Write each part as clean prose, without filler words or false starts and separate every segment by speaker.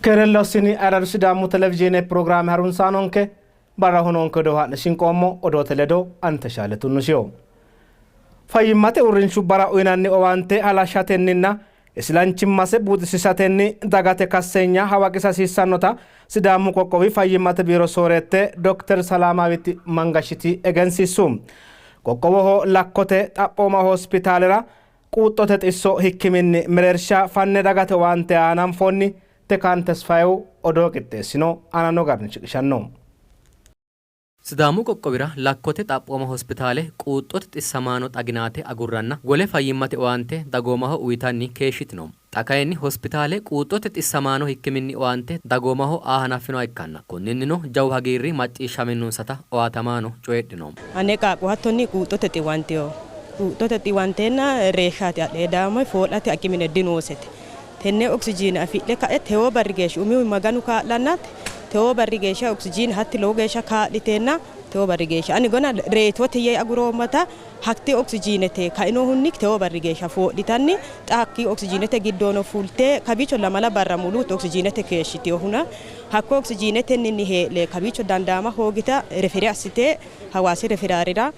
Speaker 1: Keerella ussini ayirradu Sidaamu televizhiine pirogiraame harunsaanonke barraho noonke odoo haa'ne shinqoommo odoote ledo ante shaale tunnusio. Fayyimmate uurrinshubbara uyinanni owaante halashshatenninna isilanchimmase buuxisiisatenni dagate kasseenya hawaqisa hasiissannota Sidaamu qoqqowi fayyimmate biiro sooreette Dokter Salaamaawit Mangashiti egensiissu. Qoqqowoho Lakkote xaphooma hospitaalera Quuxxote xisso hikkiminni mereersha fanne dagate owaante aa hananfoonni, Tekaan Tesfayehu odoo qixxeessino, aananno garinni shiqishanno.
Speaker 2: Sidaamu qoqqowira Lakkote xaphooma hospitaale quuxxote xissamaano xaginaate agurranna wole fayyimmate owaante dagoomaho uytanni keeshshitino. Xa kayinni hospitaale quuxxote xissamaano hikkiminni owaante dagoomaho aa hanaffinoha ikkanna konninnino jawu hagiirri macciishshaminnonsata owaatamaano coyidhino.
Speaker 3: Ane qaaqqu hattonni quuxxote xiwantino. Quuxxote xiwanteenna reeshshaati adhe daamma foo'late akimine dinoosete. Tenne oksijiine afidhe ka'e tewo barri geeshsha umihu Maganu kaa'lanna tewo barri geeshsha oksijiine hatti lowo geeshsha kaa'liteenna tewo barri geeshsha ani gona reetote yee aguroommata Hakti oksijiinete kainohunni tewo barri geeshsha foo'litanni xa hakkii oksijiinete giddono fulte kawiicho lamala barra mulu oksijiinete keeshshitinohuna hakko oksijiinetenni hee'le kawiicho dandaama hoogita refere assite Hawaasi referaarira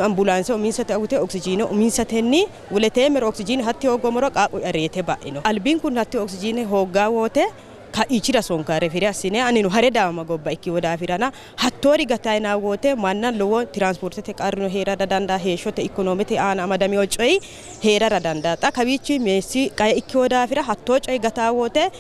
Speaker 3: ambulaanse uminsate uyte oksijiine uminsatenni woleteemmero oksijiine hatti hooggoommero qaaqqu reete ba'ino. Albinkunni hatti oksijiine hooggaa wote Ka'iichira sonka refere assine anino hare daama gobba ikkiwo daafirana hattoori gatayina wote manna lowo tiranspoortete qarrino hee'rara dandaa, heeshshote ikkonoomete aana amadamiwo coyi hee'rara dandaa. Xa kawiichi meessi qae ikkiwo daafira hattoo coyi gataa wote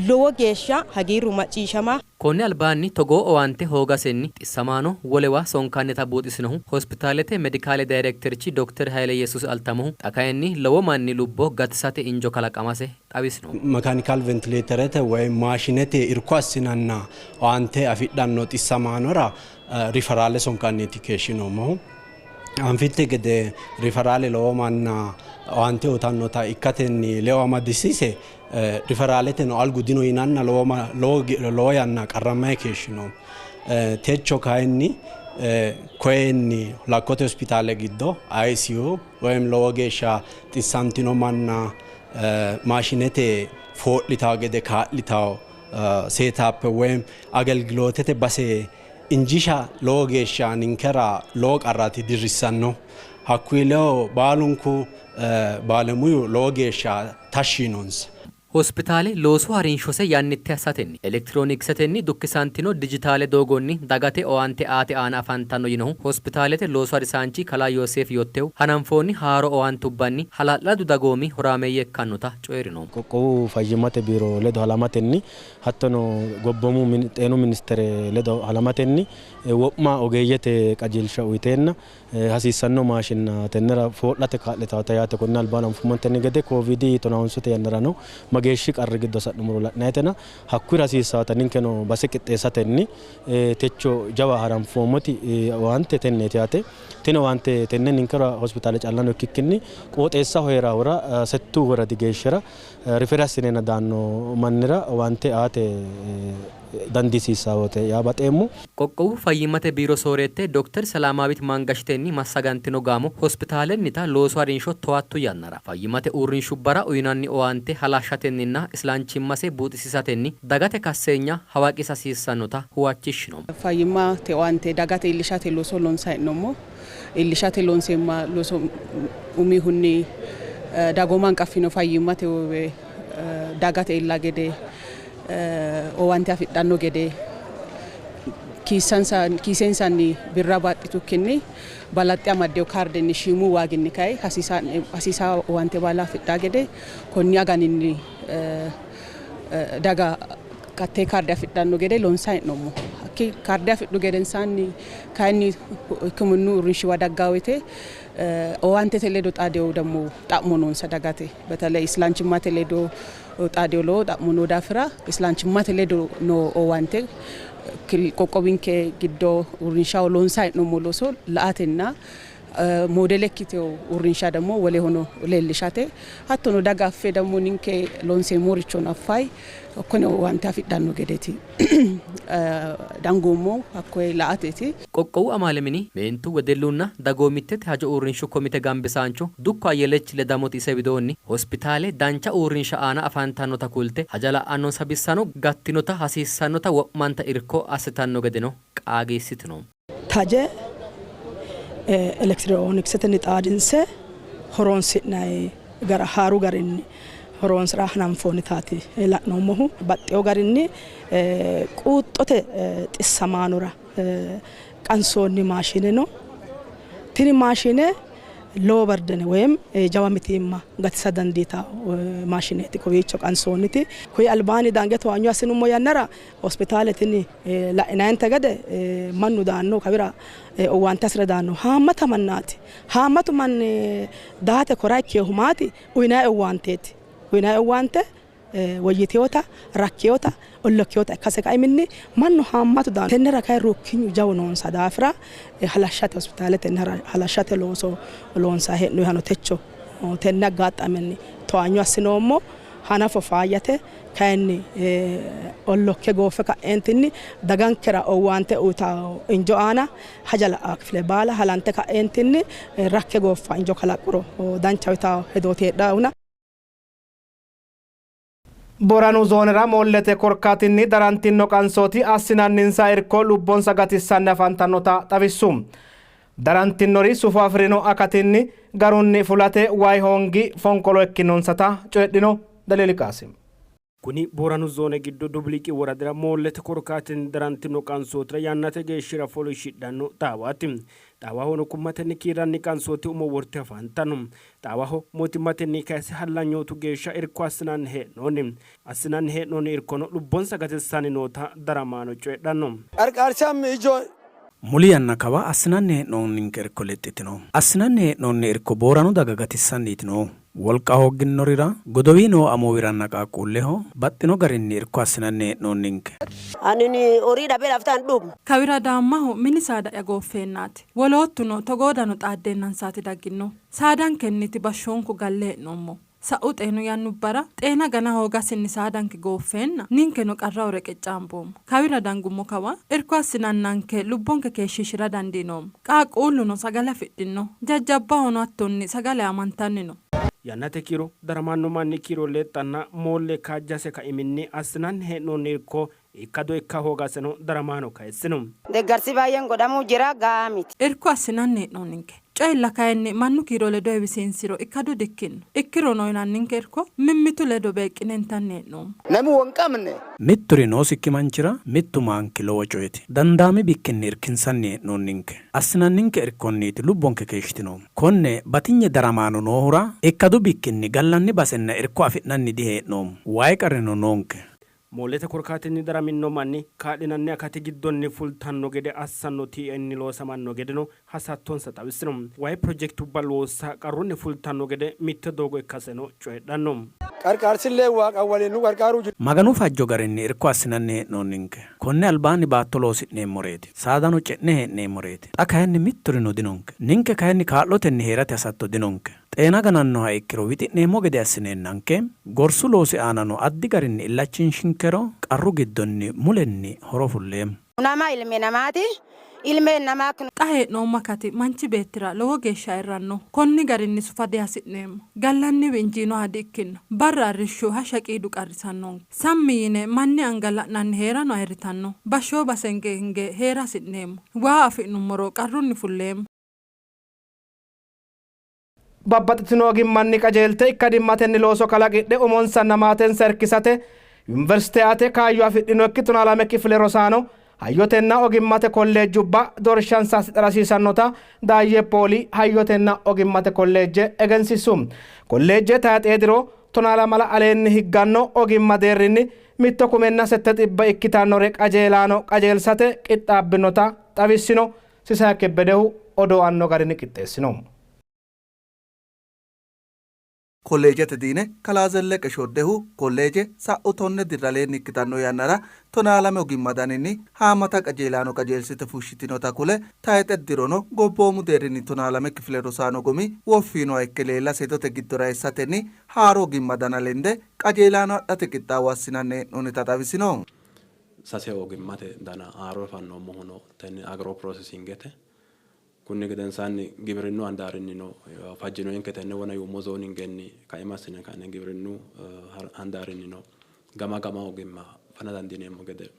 Speaker 3: lowo geeshsha hagiirru macciishama.
Speaker 2: Konni albaanni togoo owaante hoogasenni xissamaano wolewa sonkannita buuxisinohu Hospitaalete Medikaale Dayirekterchi Dokter Hayileyesuus Altamohu, xa kayinni lowo manni lubbo gatisate injo kalaqamase xawisino.
Speaker 4: Mekaanikaal ventileeterete woy maashinete irko assinanna owaante afidhanno xissamaanora riferaale sonkanniiti keeshshinoommohu. Anfinte gede riferaale lowo manna owaante uytannota ikkatenni ledo amadisiise riferaaleteno algu dino yinanna lowo yanna qarrammanni keeshshinoommo. Techo kayinni koyenni Lakkote hospitaale giddo ICU woy lowo geeshsha xissantino manna maashinete foo'litawo gede kaa'litawo seetaappe woy agelgilootete base injisha lowo geeshsha ninkera lowo qarraati dirrissanno. Hakkuyi ledo baalunku baalemuyu lowo geeshsha tashshi yinonsa.
Speaker 2: Hospitaale loosu harinshose yannitte assatenni elektiroonikisetenni dukkisantino dijitaale doogonni dagate owaante aate aana afantanno yinohu Hospitaalete loosu harisaanchi kalaa Yooseef Yottehu, hananfoonni haaro owaantubbanni hala'ladu dagoomi horaameeyye ikkannota coyi'rino.
Speaker 5: Qoqqowu Fayyimmate Biiro ledo halamatenni hattono Gobboomu Xeenu Ministere ledo halamatenni wo'ma ogeeyyete qajeelsha uyteenna hasiissanno maashinna tennera foo'late kaa'litaata yaate. Konni albaanni anfummontenni gede kooviidi tonaahonsote yannarano mageeshshi qarri giddo sa'nummoro la'nayitena hakkuyira hasiissaata ninkeno base qixxeessatenni techo jawa haranfoommoti owaante tenneeti yaate. Tini owaante tenne ninkera hospitaale callano ikkikkinni qooxeessaho hee'raahura settu woradi geeshshira rifere assineenna daanno mannira owaante aate dandiisiissawote yaa baxeemmo.
Speaker 2: Qoqqowu Fayyimmate Biiro Sooreette Dokter Selaamaawit Mangashitenni massagantino gaamo Hospitaalennita loosu harinsho towaattu yannara fayyimmate uurrinshubbara uynanni owaante halashshatenninna islanchimmase buuxisiisatenni dagate kasseenya hawaqisa hasiissannota huwachishshino.
Speaker 6: Fayyimmate owaante dagate iillishate looso loonsanni hee'noommo. Iillishate loonseemma looso umihunni dagooma hanqaffino fayyimmate dagate iilla gede owaante afidhanno gede kiisensanni birra baaxxitukkinni balaxxe amaddino kaardenni shiimu waaginni kayi hasiisanno owaante baala afidhanno gede konni aganinni daga hattee kaarde afidhanno gede loonsanni hee'noommo. Hakki kaarde afidhu gedensaanni kayinni hikkiminnu uurrinshuwa dagganno woyte owaantete ledo xaadino ደግሞ xa'mo noonsa dagate በተለይ islanchimmate ledo xaadino lowo xa'mo noo daafira islanchimmate ledo noo owaante qoqqowinke giddo uurrinshaho loonsanni hee'noommo looso la''atenna Moodele ikkitewo uurrinsha ደግሞ wolehono leellishate hattono daga affe ደግሞ ninke loonseemmorichono affayi hakkone owaante afidhanno gedeeti dangoommo hakkoye la''ateeti.
Speaker 2: Qoqqowu amaale mini meentu, wedellunna dagoomittete hajo uurrinshu komite gambisaancho dukko Ayyelech Ledamoti ise widoonni, hospitaale dancha uurrinsha aana afantannota kulte, haja la'annonsa bissano gattinota hasiissannota wo'manta irko assitanno gedeno qaagiissitino.
Speaker 7: Taje elektiroonikisetenni xaadinse horoonsi'nanni gara haaru garinni horoonsira hananfoonnitaati la'noommohu. Baxxeewo garinni quuxxote xissamaanora qansoonni maashine no. Tini maashine lowo bardene woyim jawa mitiimma gatisa dandiitanno maashineeti kowiicho qansoonniti. Kuyi albaanni dange towaanyo assinummo yannara hospitaale tini la'inayinte gede mannu daanno kawira owaante hasire daanno haammata mannaati. Haammatu manni daate kora ikkeehu maati? Uyinayi owaanteeti. Uyinayi owaante woyyiteewota, rakkeewota, ollokkeewota ikkase kaiminni mannu haammatu daanno. Tennera kayi ruukkinyu jawu noonsa daafira halashshate hospitaale tenne halashshate looso loonsanni hee'noonnihano techo tenne aggaaxxamenni towaanyo assinoommo. Hanafo faayyate kayinni ollokke gooffe ka'eentinni dagankera owaante uyitawo injo aana haja la'awo kifile baala halante ka'eentinni rakke gooffa injo kalaqquro danchaho yitawo hedooti heedhaahuna.
Speaker 1: Boranu zoonera moollete korkaatinni darantino qansooti assinanninsa irko lubbonsa gatissanni afantannota xawissu. Darantinori sufo afi'rino akatinni garunni fulate wayi hoongi fonqolo ikkinonsata coyidhino. Daliili Qaasim.
Speaker 8: Kuni Booranu zoone giddo Dubliqi woradira moollete korkaatinni darantino qansootira yannate geeshshira fooliishshidhanno xaawaati. Xaawahono kummatenni kiirranni qansooti umo worte afantanno. Xaawaho mootimmatenni kayse hallanyootu geeshsha irko assinanni hee'noonni. Assinanni hee'noonni irkono lubbonsa gatissanni noota daramaano coyidhanno.
Speaker 9: Qarqarshammi ijo.
Speaker 10: Muli yanna kawa assinanni hee'noonninke irko lexxitino. Assinanni hee'noonni irko Booranu daga gatissanniiti noohu. Wolqa hoogginnorira, godowii noo amuwiranna qaaqquulleho baxxino garinni irko assinanni hee'noonninke.
Speaker 11: Anini horii dhabe laftan dhumu.
Speaker 12: Kawira daammahu mini saada'ya gooffeennaati. Woloottuno togoo dano xaaddeennansaati dagginnohu. Saadankenniiti bashshoonku galle hee'noommohu. Sa'u xeenu yannubbara xeena gana hoogasinni saadanke gooffeenna ninkeno qarraho reqeccaamboommo. Kawira dangummo kawa irko assinannanke lubbonke keeshshiishi'ra dandiinoommo. Qaaqquulluno sagale afidhinno. Jajjabbahono hattonni sagale aamantanni no.
Speaker 8: Yannate kiiro daramanno manni kiiro lexxanna moolle kaajjase kaiminni assinanni hee'noonni irko ikkado ikka hoogaseno daramaano kayissino.
Speaker 11: Deggarsi baay'een godhamuu jira ga'aa miti.
Speaker 12: Irko assinanni hee'noonninke. Coyilla kayinni mannu kiiro ledo heewisiinsiro ikkado dikkinno. Ikkirono uyinanninke irko mimmitu ledo beeqqine intanni hee'noommo.
Speaker 9: Nami wonqamne.
Speaker 10: Mitturi noosikki manchira mittu maanki lowo coyeti. Dandaami bikkinni irkinsanni hee'noonninke. Assinanninke irkonniiti lubbonke keeshshitinohu. Konne batinye daramaano noohura ikkadu bikkinni gallanni basenna irko afi'nanni dihee'noommo. Wayi qarrino noonke.
Speaker 8: Moollete korkaatinni daraminno manni kaa'linanni akati giddonni fultanno gede assanno tiianni loosamanno gedeno hasattonsa xawissino. Wayi pirojekitubba loossa qarrunni fultanno gede mitte doogo ikkaseno coyidhanno.
Speaker 9: Qarqaarsillee Waaqan waliin nu qarqaaruu jira.
Speaker 10: Maganu fajjo garinni irko assinanni hee'noonninke. Konni albaanni baatto loosi'neemmoreeti, saadano ce'ne hee'neemmoreeti. Xa kayinni mitturino dinonke. Ninke kayinni kaa'lotenni hee'rate hasatto dinonke. Xeena ganannoha ikkiro wixi'neemmo gede assineennanke, gorsu loosi aanano addi garinni illachinshinkero qarru giddonni mulenni horo fulleemmo.
Speaker 11: Nama ilme namaati, ilmeen namaa akknu.
Speaker 12: Xa hee'noommo akati manchi beettira lowo geeshsha ayirrannoho. Konni garinni sufa dihasi'neemmo. Gallanniwi injiinoha di''ikkino. Barra arrishshu, hashsha qiidu qarrisannonke. Sammi yine manni anga la'nanni hee'rano ayirritanno. Bashshoo basenke hinge hee'ra hasi'neemmo. Waa afi'nummoro qarrunni fulleemmo.
Speaker 1: Babbaxxitino ogimmanni qajeelte ikkadimmatenni looso kalaqidhe umonsanna maatensa irkisate yuniversite eate kaayyo afidhinokki 12 kifile rosaano hayyotenna ogimmate kolleejjubba doorshansa hasidhara hasiisannota Daayye Pooli hayyotenna ogimmate kolleejje egensiissu. Kolleejje tayxee diro tonaa lamala aleenni higganno ogimma deerrinni mitto kumenna sette xibbe ikkitannore qajeelaano qajeelsate qixxaabbinota xawissino. Sisayi Kebbedehu odoo anno garinni qixxeessino.
Speaker 13: Kolleejete diine kalaa Zelleqe Shoddehu kolleeje sa'u 10 dirra aleenni ikkitanno yannara 12 ogimma daninni haammata qajeelaano qajeelsite fushshitinota kule, tayixe dirono gobboomu deerrinni 12 kifile rosaano gumi woffi yiinoha ikke leellasi hedote giddora eessatenni haaro ogimma dana lende qajeelaano adhate qixxaawo assinanni hee'noonnita xawisino.
Speaker 14: Sase ogimmate dana haaro fannoommohuno tenne agro processingete. Kunni gedensaanni gibirinnu handaarinnino fajjinoyinke tenne wona yuummo zooningenni kaima assine ka'ne gibirinnu handaarinnino gama gama ogimma fana dandiineemmo gede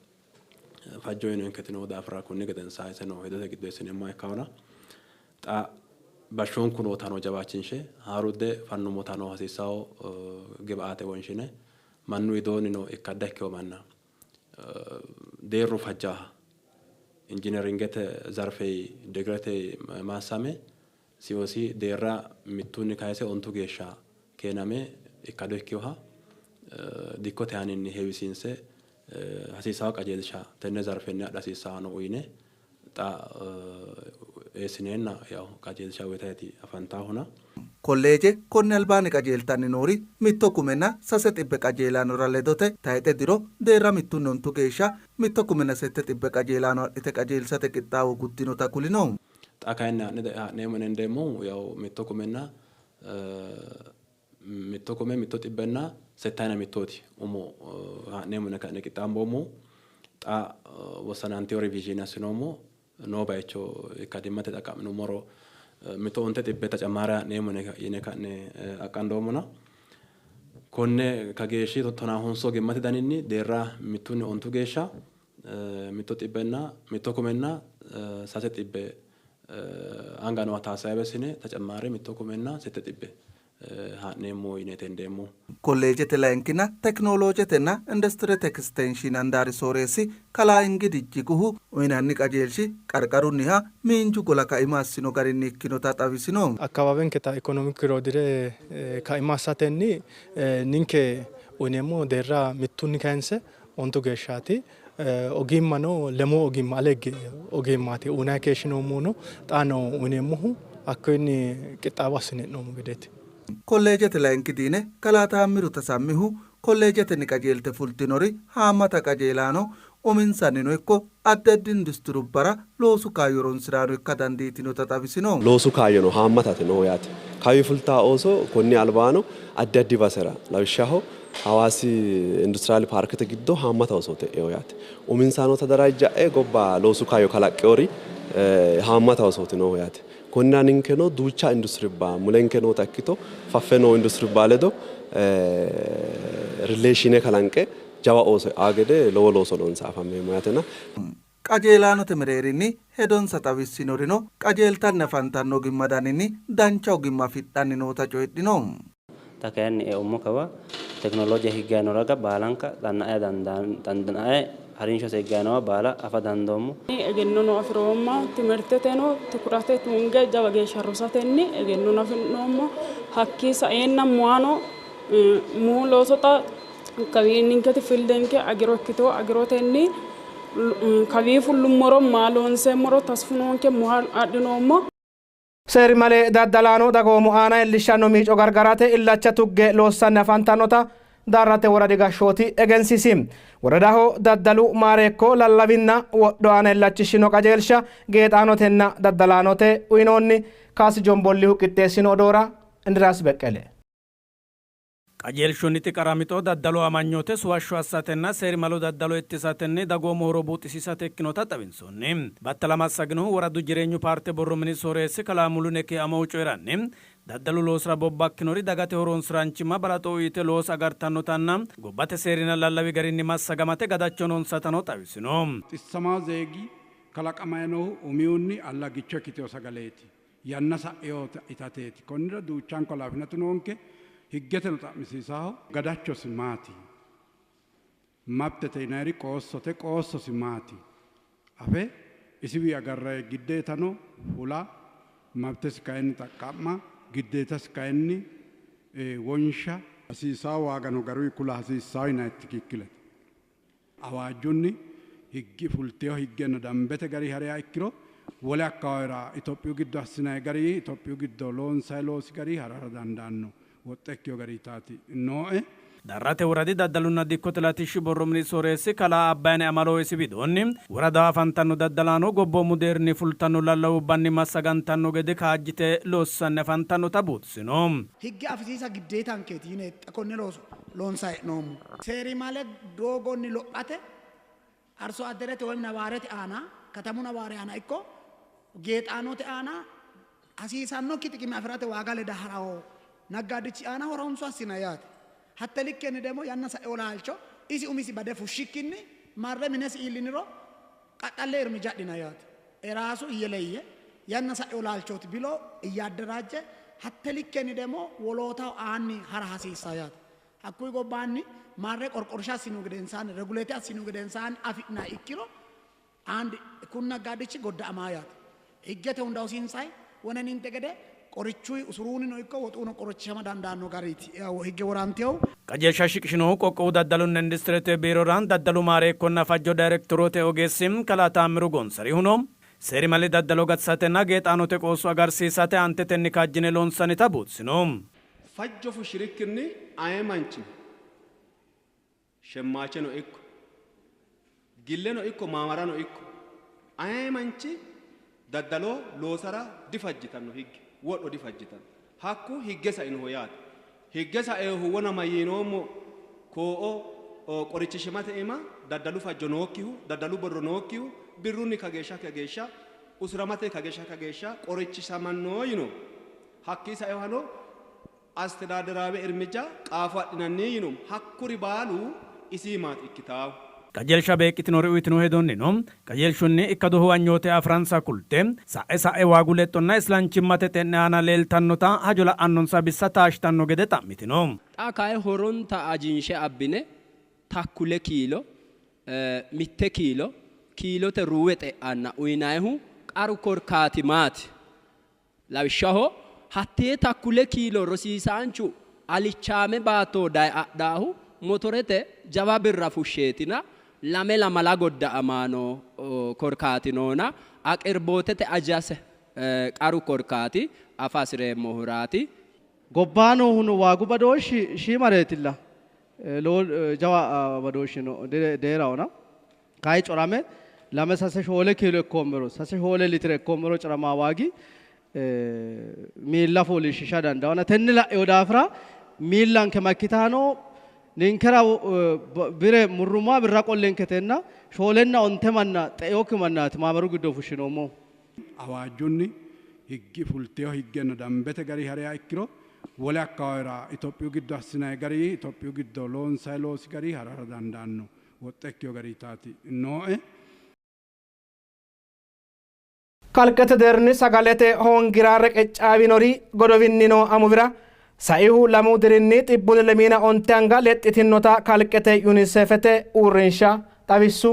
Speaker 14: fajjo uyinoyinketi noo daafira kunni gedensaa iseno hedote giddo eessineemmoha ikkahona xa bashshoonku nootano jawaachinshe haaruudde fannummotano hasiissawo gibaate wonshine mannu widoonnino ikkadda ikkewo manna deerru fajjaaha injineringete zarfey digrete maassame COC deerra 1nni kayise 5 geeshsha keename ikkado ikkewoha dikkote aaninni heewisiinse hasiisawo qajeelsha tenne zarfenni adha hasiissano uyine xa eessineenna yaw qajeelsha uyitayti afantaahuna.
Speaker 13: Kolleeje konni albaanni qajeeltanni noori 1,300 qajeelaanora ledote tayixe diro deerra 1nni 5 geeshsha 1,800 qajeelaano adhite qajeelsate qixxaawo guddinota kulino.
Speaker 14: Xa kayinni ha'neemmo yine yaw 1,161ti umo ha'neemmo yine ka'ne qixxaamboommohu xa wossananteyo revision assinoommo noo bayicho ikkadimmate xaqqa'minummoro 109 tacamaare ha'neemmo yine ka'ne aqqandoommona konne kageeshshi 15 ogimmate daninni deerra 1nni 5 geeshsha 1,300 anga nooha taasaabe assine tacamaare 1,800 ha'neemmo yine tendeemmo.
Speaker 13: Kolleejete layinkina tekinoloojetenna industirete ekistenshiin handaari sooreessi kalaa Ingidi Ijjiguhu uyinanni qajeelshi qarqarunniha miinju gola kaima assino garinni ikkinota xawisino.
Speaker 15: Akkawaawenketa economic rodire kaima assatenni ninke uyineemmo deerra 1nni kayinse 5 geeshshaati. Ogimmano lemoo ogimma ale ogimmaati uyinanni keeshshinoommohuno xaano uyineemmohu hakkoyinni qixxaawo assine hee'noommo gedeeti.
Speaker 13: Kolleejete layinki diine kalaa Taammiru Tasammihu kolleejetenni qajeelte fultinori haammata qajeelaano uminsannino ikko addi addi industirubbara loosu kaayyo horonsiraano ikka dandiitinota xawisino.
Speaker 16: Loosu kaayyono haammatate noo yaate. Kawi fultaa ooso konni albaano addi addi basera lawishshaho Hawaasi industiriyaal paarkete giddo haammata ooso te'eo yaate. Uminsano tadarajja'e gobba loosu kaayyo kalaqqeori haammata oosooti noohu yaate. Konnira ninkeno duucha industiribba mulenke noota ikkito faffe noo industiribba ledo rileeshiine kalanqe jawa ooso e'aa gede lowo looso loonse afammeemmo yaatena.
Speaker 13: Qajeelaanote mereerinni hedonsa xawissinorino qajeeltanni afantanno ogimma daninni dancha ogimma afidhanni noota coyidhino.
Speaker 17: Xa kayinni eummo kawa tekinolooje higganni noo raga baalanka xanna'e xanna'e harinshose higganni noowa baala afa dandoommo.
Speaker 18: Egennono afi'roomma, timirteteno tukurate tunge jawa geeshsha rosatenni egennono afi'noommo. Hakkii saeenna muwaano muu looso xa kawii ninketi fildenke agiro ikkito agirotenni kawii fullummoro maa loonseemmoro tasfu noonke muha adhinoommo.
Speaker 1: Seerimale daddalaano dagoomu aana iillishshanno miico gargarate illacha tugge loossanni afantannota Daarrate woradi gashshooti egensiisi. Woradaho daddalu maareekko lallawinna wodho aana illachishino qajeelsha geexaanotenna daddalaanote uyinoonni. Kaasi Jombollihu qixxeessino odoora Indiraas Beqqele.
Speaker 10: Qajeelshunniti qara mixo daddalu amanyoote suwashsho assatenna seerimalo daddalo ittisatenni dagoomu horo buuxisiisate ikkinota xawinsoonni. Battala massaginohu woradu jireenyu paarte borro mini sooreessi kalaa Mulune Keamohu coyi'ranni, daddalu loosira bobbakkinori dagate horonsi'raanchimma balaxo uyite loosa agartannotanna gobbate seerinna lallawi garinni massagamate gadacho noonsatano xawisino.
Speaker 19: Xissamawo zeegi kalaqamayi noohu umihunni allaggicho ikkitino sagaleeti. Yanna sa'inota itateeti. Konnira duuchanko halaafinatu noonke. Higgeteno xa'misiisaho. Gadachosi maati? Mabtete yinayiri qoossote. Qoossosi maati? Afe isiwii agarrayi giddeetano fula, mabtesi kayinni xaqqa'ma, giddeetasi kayinni wonsha, hasiisawo waagano garuyi kula hasiissawo yinayi tikikkilete. Awaajjunni higgi fulteyo higgenna dambete gari hariha ikkiro wole akkawaawera Itophiyu giddo assinayi gari Itophiyu giddo loonsayi loosi gari harara dandaanno. Woxxe ikkiyo gariitaati nooe.
Speaker 10: Darrate woradi daddalunna dikkote latishshi borro mini sooreessi kalaa Abbaayne Amalo isi widoonni, woradaho afantanno daddalaano gobboomu deerrinni fultanno lallawubbanni massagantanno gede kaajjite loossanni afantannota buuxisino.
Speaker 20: Higge afisiisa giddeetankeeti yine xa konne looso loonsanni hee'noommo. Seerimale doogonni lophate Arso adderete woy nawaarete aana, katamu nawaare aana ikko geexaanote aana hasiisannokki xiqime afi'rate waaga leda ha'rawo naggaadichi aana horoonso assinanni yaate. Hatte likkenni demo yanna sa'ewo laalcho isi umisi bade fushshikkinni marre minesi iilliniro qaxxalle irmija adhinanni yaate. Eraasu iyeleyye yanna sa'ewo laalchooti bilo iyyadderaajje hatte likkenni demo wolootaho aanni ha'ra hasiissanno yaate. Hakkuyi gobbaanni marre qorqorsha assinihu gedensaanni, regulate assinihu gedensaanni afi'nanniha ikkiro and kuni naggaadichi godda'amaa yaate. Higgete hunda hosiinsayi woneninte gede qorichuyi usuruunnino ikko woxuuno qorichishama dandaanno gariiti higge worantinohu.
Speaker 10: Qajeelsha shiqishinohu qoqqowu daddalunna industirete biirora daddalu maareekkonna fajjo dayirektoroote ogeessi kalaa Taammiru Gonsarihuno, seerimale daddalo gatisatenna geexaanote qoosso agarsiisate aantetenni kaajjine loonsannita buuxisino.
Speaker 14: Fajjo fushshi'rikkinni aye manchino, shemmaacheno ikko, gilleno ikko maamarano ikko aye manchi daddalo loosara difajjitanno higge, wodho difajjitanno. Hakku higge sainoho yaate. Higge sainohu wona mayyiinoommo koo'o qorichishimate iima daddalu fajjo nookkihu, daddalu borro nookkihu birrunni kageeshsha kageeshsha usuramate kageeshsha kageeshsha qorichishamanno yino. Hakkii sainohano astedaaderaawe irmija qaafo adhinanni yino. Hakkuri baalu isiimaati ikkitaahu.
Speaker 10: Qajeelsha beeqqitinori uytino hedonnino, qajeelshunni ikkado huwanyoote afi'ransa kulte, sa'e sa'e waagu lexxonna islanchimmate xe'ne aana leeltannota hajo la'annonsa bissa taashshitanno gede xa'mitino.
Speaker 21: Xa kayi horonta ajinshe abbine takkule kiilo, mitte kiilo, kiilote ruuwe xe'anna uyinannihu qaru korkaati maati? Lawishshaho, hattee takkule kiilo rosiisaanchu alichaame baatto daye adhaahu motorete jawa birra fushsheetina lame lamala godda'amaano korkaati noona aqirbootete ajase qaru korkaati afa hasireemmohuraati.
Speaker 22: Gobba noohuno waagu badooshshi shiimareetilla, lowo jawa badooshshino deerahona. Kayi corame lame sase shoole kiilo ikkoommero, sase shoole litire ikkoommero coramaa waagi miilla fooliishshiisha dandaawona. Tenne la'ewo daafira miillanke makkitaano ninkera bire murrumma birra qollenketenna shoolenna onte manna xe'eokki mannaati maamaru giddo fushshinoommohu.
Speaker 19: Awaajunni higgi fulteyo higgenna dambete gari hariha ikkiro wole akkawaawera Itophiyu giddo assinanni gari Itophiyu giddo loonsanni loosi gari harara dandaanno. Woxxe ikkiyo gariitaati nooe.
Speaker 1: Kalqete deerrinni sagalete hoongira reqeccaawinori godowinni noo amuwira saihu lamu dirinni xibbunni lemiina onte anga lexxitinnota kalqete Yunisefete uurrinsha xawissu.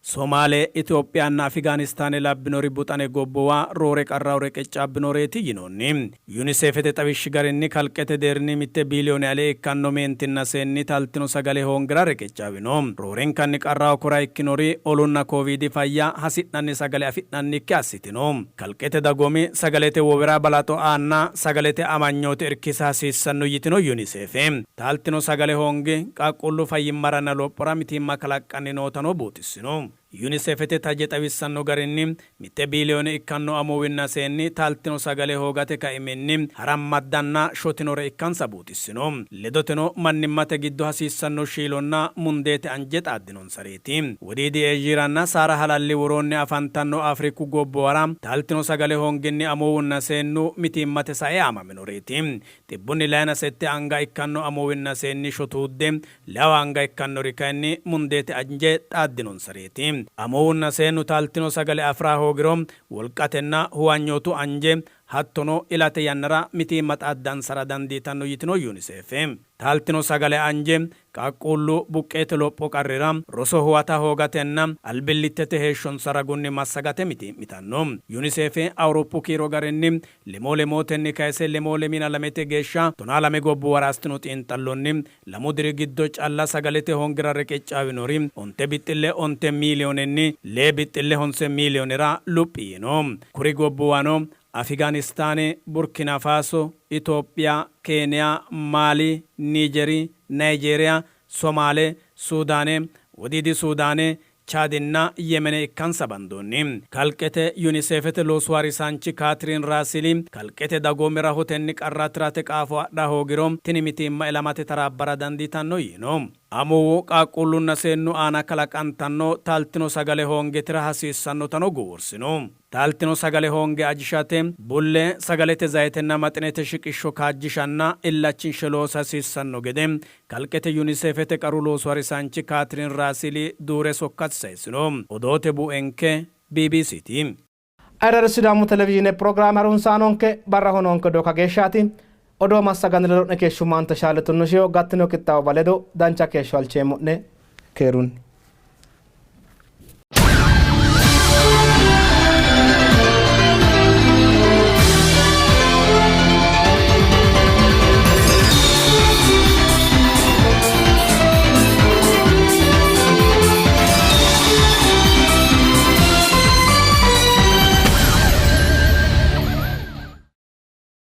Speaker 10: Somaale, Itophiyanna Afigaanistaane labbinori buxane gobbuwa roore qarraho reqeccaabbinoreeti yinoonni. Yuniseefete xawishshi garinni kalqete deerrinni mitte biiliyoone ale ikkanno meentinna seenni taaltino sagale hoongira reqeccaawino. Roorenkanni qarraho kora ikkinori olunna kooviidi fayya hasi'nanni sagale afi'nannikki assitino. Kalqete dagoomi sagalete wowera balaxo aanna sagalete amanyoote irkisa hasiissanno yitino Yuniseefe. Taaltino sagale hoonge qaaqquullu fayyimmaranna lophora mitiimma kalaqqanni nootano buuxissino. Yunisefete taje xawissanno garinni, mitte biiliyoone ikkanno amuwinna seenni taaltino sagale hoogate kaiminni harammaddanna shotinore ikkansa buuxissino. Ledoteno mannimmate giddo hasiissanno shiilonna mundeete anje xaaddinonsareeti. Wodiidi Eezhiranna Saara halalli woroonni afantanno Afriku gobbuwara taaltino sagale hoonginni amuwunna seennu mitiimmate sae aamaminoreeti. Xibbunni layina sette anga ikkanno amuwinna seenni shotuudde, leawa anga ikkannori kayinni mundeete anje xaaddinonsareeti. Amuwunna seennu taaltino sagale afi'ra hoogiro wolqatenna huwanyootu anje hattono ilate yannara mitiimma xaaddansara dandiitanno yitino Yuniseefe. Taaltino sagale anje Qaaqquullu buqqeete lopho qarrira, roso huwata hoogatenna albillittete heeshshonsa ragunni massagate mitii'mitanno. Yuniseefe Awuroppu kiiro garinni lemoo lemootenni kayise lemoo lemiina lamete geeshsha tonaa lame gobbuwara assitino xiinxallonni lamu diri giddo calla sagalete hoongira reqeccaawinori onte bixxille onte miiliyoonenni lee bixxille honse miiliyoonera luphi yiino. Kuri gobbuwano. Afiganistaane, Burkina Faaso, Itophiya, Keeniya, Maali, Niijeri, Nayijeeriya, Somaale, Suudaane, Wodiidi Suudaane, Chaadinna Yemene ikkansa bandoonni. Kalqete Yuniseefete loosu harisaanchi Kaatiriin Raasili, kalqete dagoomi rahotenni qarra tirate qaafo adha hoogiro tini mitiimma ilamate taraabbara dandiitanno yiino. Amuwu, qaaqquullunna seennu aana kalaqantanno taaltino sagale hoonge tira hasiissannotano guwursino. Taaltino sagale hoonge ajishate, bullee, sagalete zayitenna maxinete shiqishsho kaajjishanna illachinshe loosa hasiissanno gede Kalqete Yuniseefete qaru loosu harisaanchi Kaatiriin Raasili duure sokkasi sayisino. Odoote buenke BBCti.
Speaker 1: Ayirradu Sidaamu Televizhiine pirogiraame harunsaanonke barraho noonke odoo kageeshshaati. Odoo massaganni ledo'ne keeshshummo Ante Shaale Tunnushiho gattino qixxaawubba ledo dancha keeshsho halcheemmo'ne. Keerunni.